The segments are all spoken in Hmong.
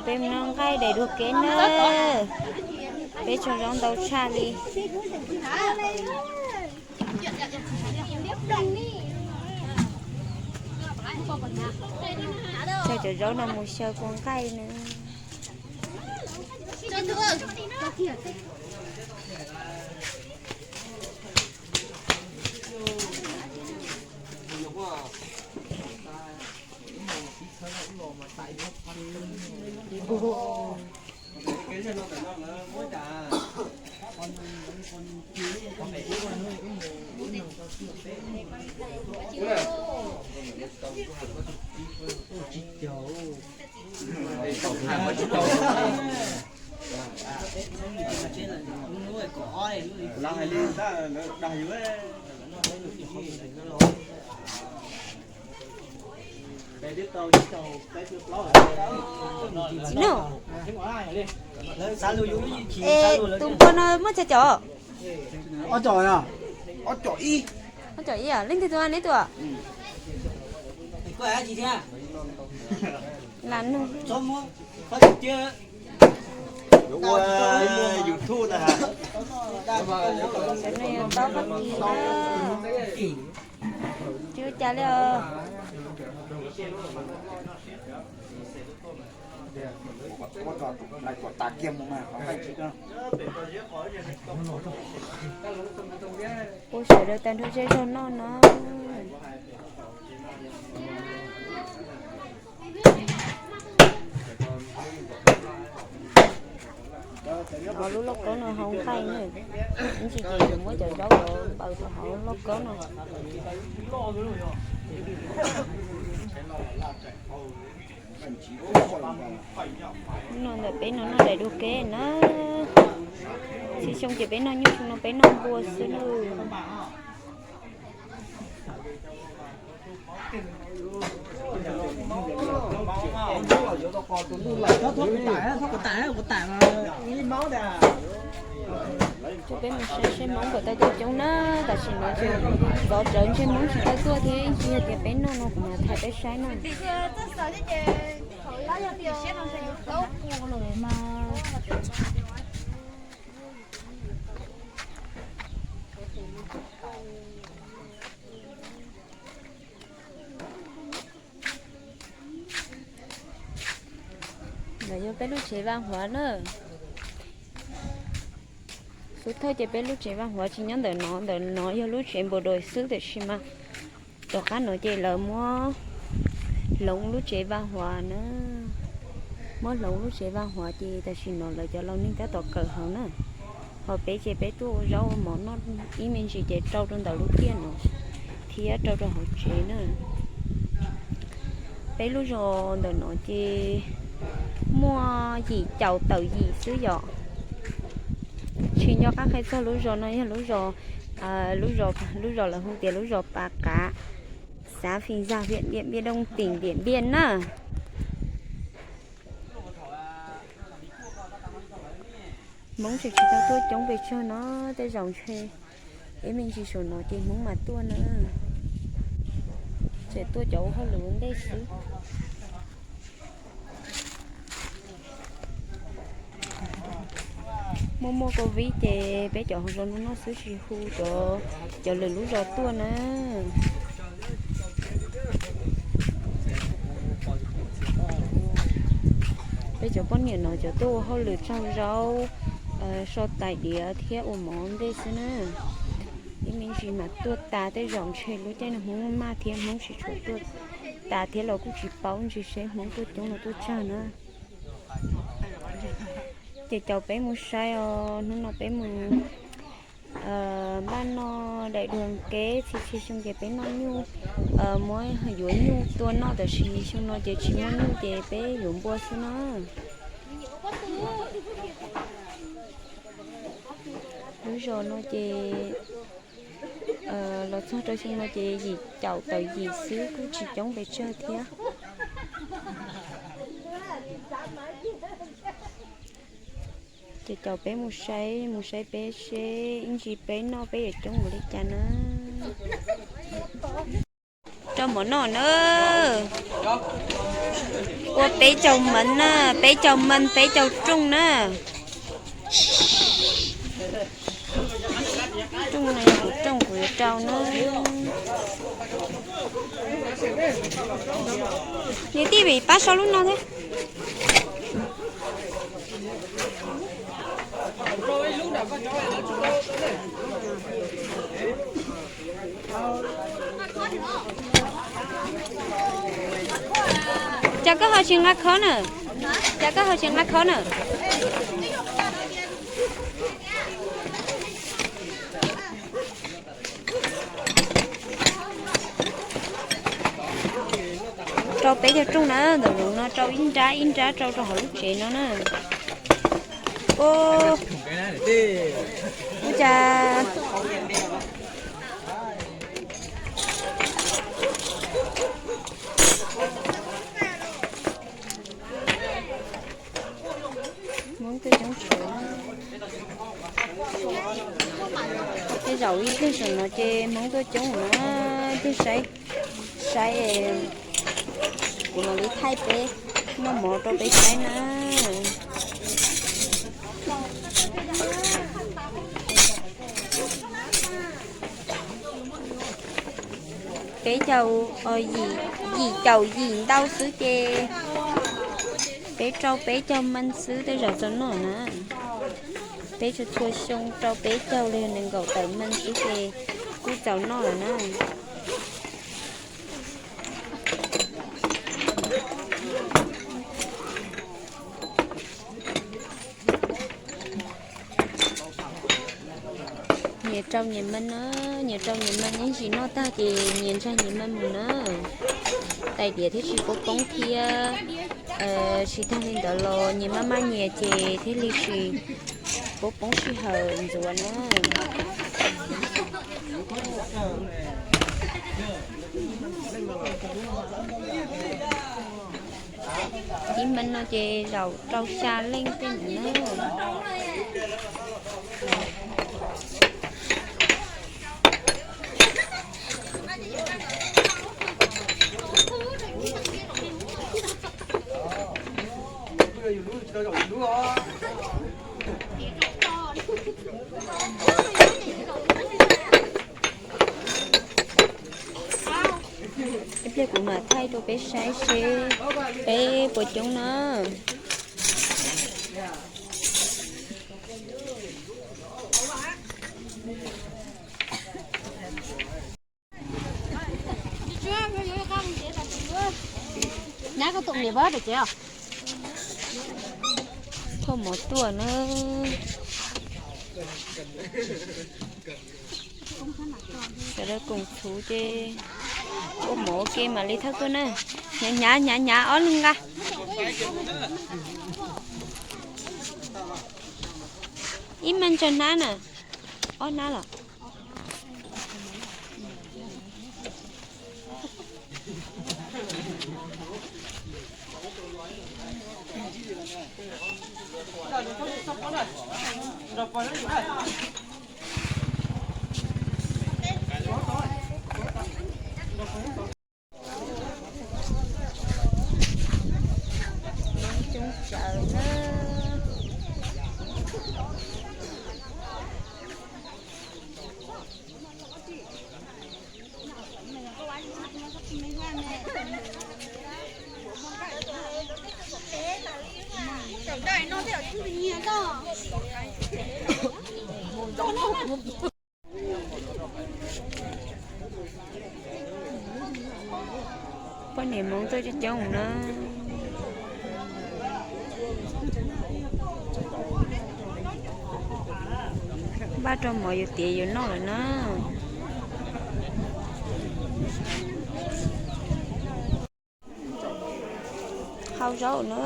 Peb mus noj nqaij daim duav kev na. Peb tsau zaub ntau tshaj li. Tsau cov zaub no mus xyaw kua nqaij na. No. Es tus npua no muaj tsawg caum? Ob caum, ob caum ib. Ob caum ib, leej twg tua neb tua? Lam nug. Ua YouTube na. Cov no yog taub paj kis na. Tsis ua cas li os. Ua sawv daws tag nrho zej zog noj no. Ua lub lauj kaub no hau nqaij na. Ib ntsis ces yuav muab cov zaub los npaws rau hauv lauj kaub no. Hnub no ntawm peb no noj daim duav kev na. Txhia xyoo ces peb noj nyuj, xyoo no peb noj npua xwb na. Peb mus saib saib Hmoob puas tau tuaj coob na, tam sim no tseem ntxov tsawv ntshe Hmoob tsis tau tuaj thiab, ib ntsis yog tias peb noj no kuv mam thaij peb saib na. Ntawm yog peb lub tsev Vaj Huav na. Xub thawj ces peb lub tsev Vaj Huav tsis nyob ntawm no, ntawm no yog lub tsev Npus Dais xwb, tiam sis mas tom qab no ces lawv muab hloov lub tsev Vaj Huav na. Muab hloov lub tsev Vaj Huav ces tam sim no lawv cov laus neeg tab tom kawm hauv na. Ho peb ces peb tuaj ua zaub ua mov noj ib me ntsis ces rau rau ntawm lub tiaj no thiab rau rau hauv tsev na. Peb lub zos ntawm no ces muaj yim caum tawm yim xwb yom. Tsis nco qab qhia txog lub zos no yog lub zos, lub zos, lub zos lawv hu tias lub zos Pas Qav, xav Fis Zag, hiam Diam Npiaj Dooj, tim Diam Npiaj na. Hmoob tseem tsis tau tuaj coob pes tsawg no, tej zaum ntshe ib me ntsis saum no ces Hmoob mam tuaj na. Tseem tuaj cov ua hauj lwm ua ntej xwb. Muaj muaj Covid ces peb cov hauv zos no noj xwb tsis hu cov, cov lwm lub zos tuaj na. Peb cov poj niam no cov tuaj ua hauj lwm tsau zaub, so tais diav thiab ua mov ntej xwb na. Ib me ntsis mam tuaj tas, tej zaum ntshe lub caij no Hmoob maj thiab Hmoob tsis tshua tuaj tas thiab los kuj tsis paub, ntsis seb Hmoob tuaj coob los tuaj tsawg na. Ces caum peb mus saib os, hnub no peb mus npaj noj daim duav kev, txhia txhia xyoo ces peb noj nyuj, muab yuav nyuj tua noj, tab sis xyoo no ces tsis muaj nyuj ces peb yuav npua xwb na. Lub zos no ces los txog rau xyoo no ces yim caum tawm yim xwb, kuj tsis coob pes tsawg thiab. Ces caum peb mus saib, mus saib peb seb ib ntsis peb noj peb yuav coob npaum li cas na. Rau mov noj na. Ua peb caug mees na, peb caug mees, peb caug rooj na. Rooj no yog kuv rooj kuv yuav rau na. Niam tij vim pab sau lub no thiab. Cas koj ho tsis nqa khov na? Cas koj ho tsis nqa khov na? Rau peb caug rooj na, ntawm no rau ib nrab ib nrab rau rau hauv lub tsev no na. Ua cas Hmoob tuaj coob tshaj. Tej zaum ib pliag saum no ces Hmoob tuaj coob na, ib pliag saib, saib kuv mam li thaij peb noj mov rau peb saib na. Peb caug, yim caum yim ntau xwb ces peb rau peb caug mees xwb tej zaum txaus noj na. Peb txhua txhua xyoo rau peb caug los yog nees nkaum tawm mees xwb ces kuj txaus noj lawm na. Nyias rau nyias mees na, nyias rau nyias mees, ib ntsis noj tag ces nyias ntsaig nyias mees mus na. Tais diav thiaj tsis poob poob thiab. Tsis tag li ntawd los nyias maj maj nyias ces thiaj li tsis poob poob sij hawm ntxuav na. Ib mees no ces zaum rau xya leej tej ntawd na. Ib pliag kuv mam thaij rau peb saib seb peb puas coob na. Thauj mov tuaj na. Sawv daws koom txhuv ces ua mov ua ke mam li thauj tuaj na. Hnyav hnyav hnyav hnyav ob leeg nqa. Ib mees tsawg hnab na? Ob hnab los? Coob tsawv na. Poj niam Hmoob tuaj coob coob na. Npaj rau mov yuav tiav yuav noj lawm na. Hau zaub na.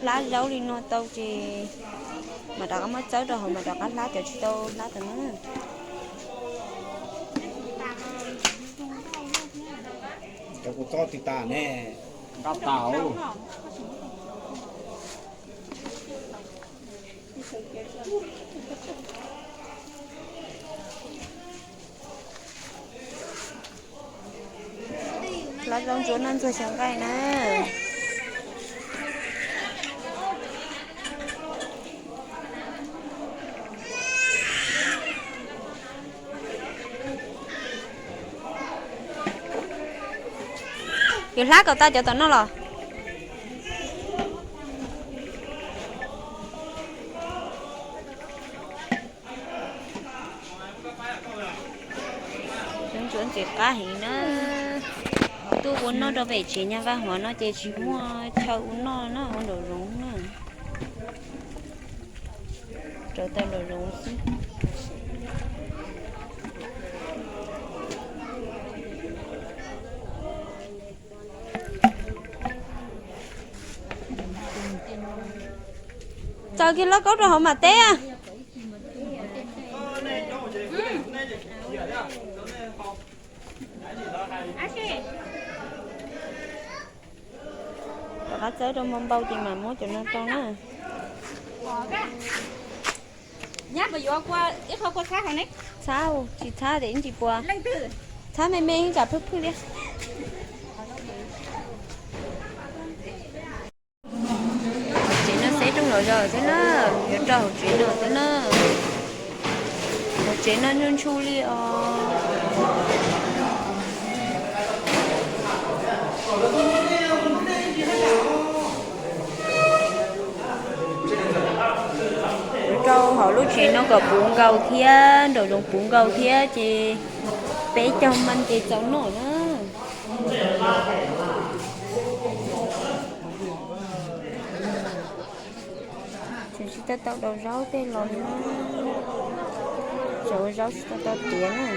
Hlab zaub li no tau ces mam rov qab muab txawb rau hauv mam rov qab hlab cov tsis tau hlab tau na. Cov kuv txob tsis tas ne, nqa tas. Zaub ntsuab noj ntxuag xyaw nqaij na. Yus hlab kom tau cov tom no los. Zaub ntsuab ntxim qab heev na. Tuaj ua noj rau pem tsev nyab Vaj Huam no ces tsis muaj chaw ua noj na, ua nraum zoov na. Rau tau nraum zoov xwb. Txaws kiag lauj kaub rau hauv mam teb. Rov qab txawb rau npau npau ces mam muab cov no rau na. Txhab, tsis txhab ces ib ntsis puas. Txhab me me tsam phwj phwj li. Tsev no xeb rooj los zog xwb na, yuav rau hauv tsev no xwb na. Hauv tsev no ntshu ntshu li os. Rau hauv lub tsev no kom puv nkaus thiab nraum zoov puv nkaus thiab ces peb caug mas ces txaus noj na. Tseem tsis tau tau daus zaub tej los li na. Tseem ua zaub tsis tau tau tiav na.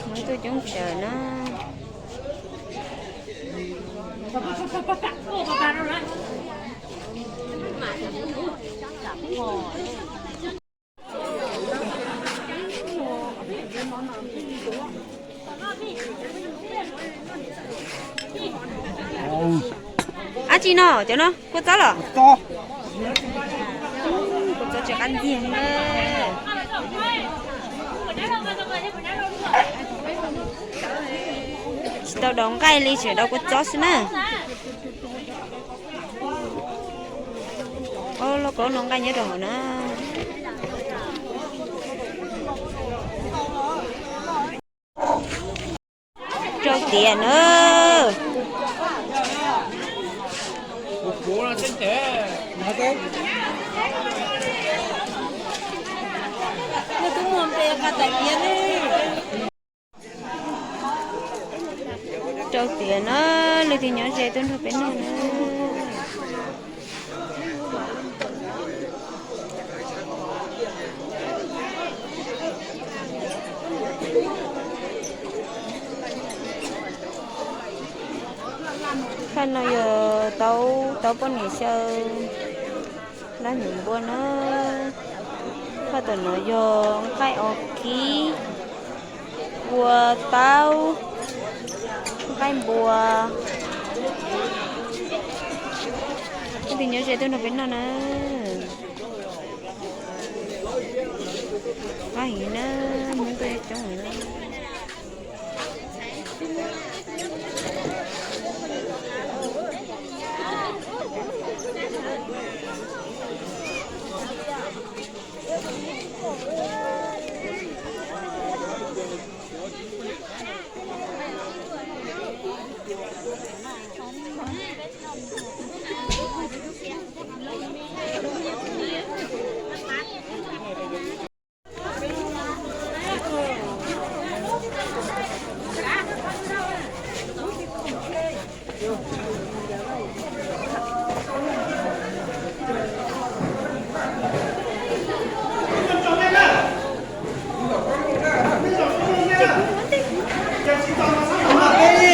Muab tuaj coob tsawv na. Dab tsi no, cov no kua txob los? Kua txob tsis qab ntxiag na. Tsis tau daus nqaij li, tseem daus kua txob xwb na. Ob lauj kaub no nqaij nyob rau hauv na. Rau tiav na. Rau tiav na, leej twg nyob ze tuaj nrog peb noj na. Thaj no yog taub, taub poj niam xyaw lab nyuam npua na. Thaj tom no yog nqaij os kiv, kua taub, nqaij npua. Leej twg nyob ze tuaj nrog peb noj na. Qab heev na, Hmoob tuaj coob heev na.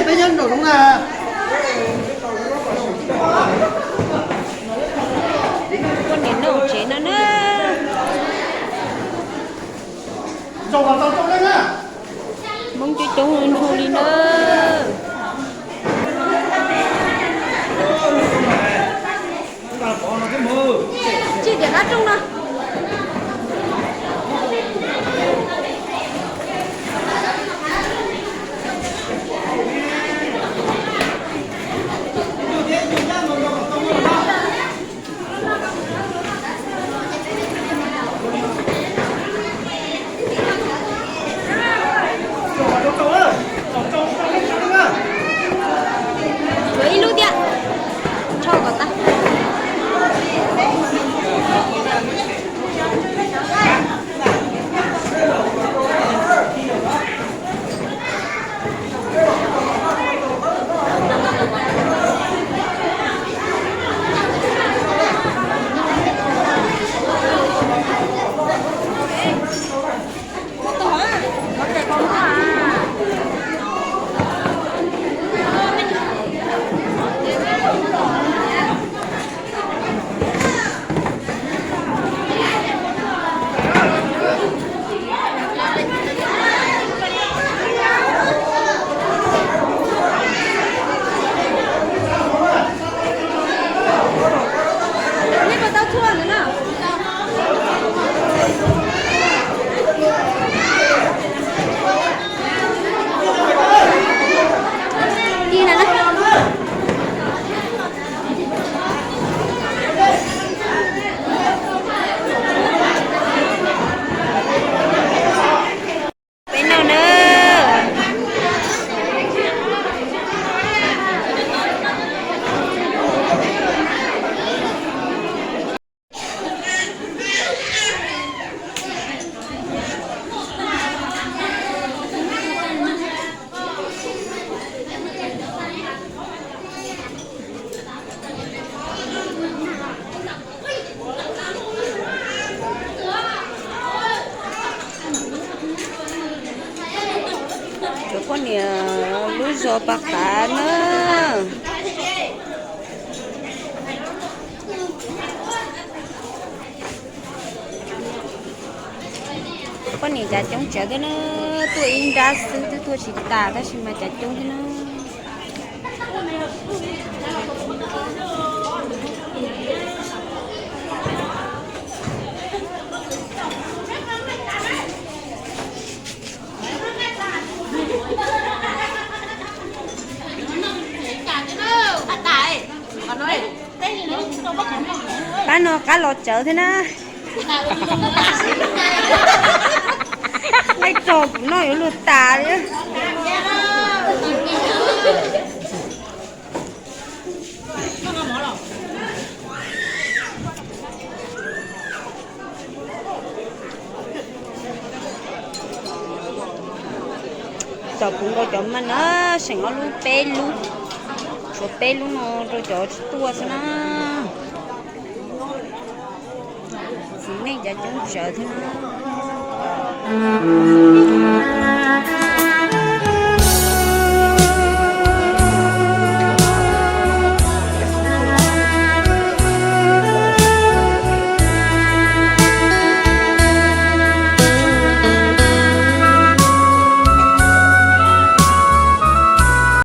Peb nyob nraum zoov na. Poj niam noj tsev no na. Hmoob coob coob ntshua li na. Tsis tias qab rooj no. Paj qav na. Poj niam cav coob tsawv thiab na, tuaj ib nrab xwb twb tuaj tsis tas tab sis mas cav coob thiab na. Pab no qab los tsawv thiab na. Nqaij rog kuv noj yuav luag tas li. Tom kuv nkaus cov maj na, seem ob lub peb lub, tshuav peb lub no rau cov tsis tuaj xwb na. Txiv neej cav coob tsawv thiab na.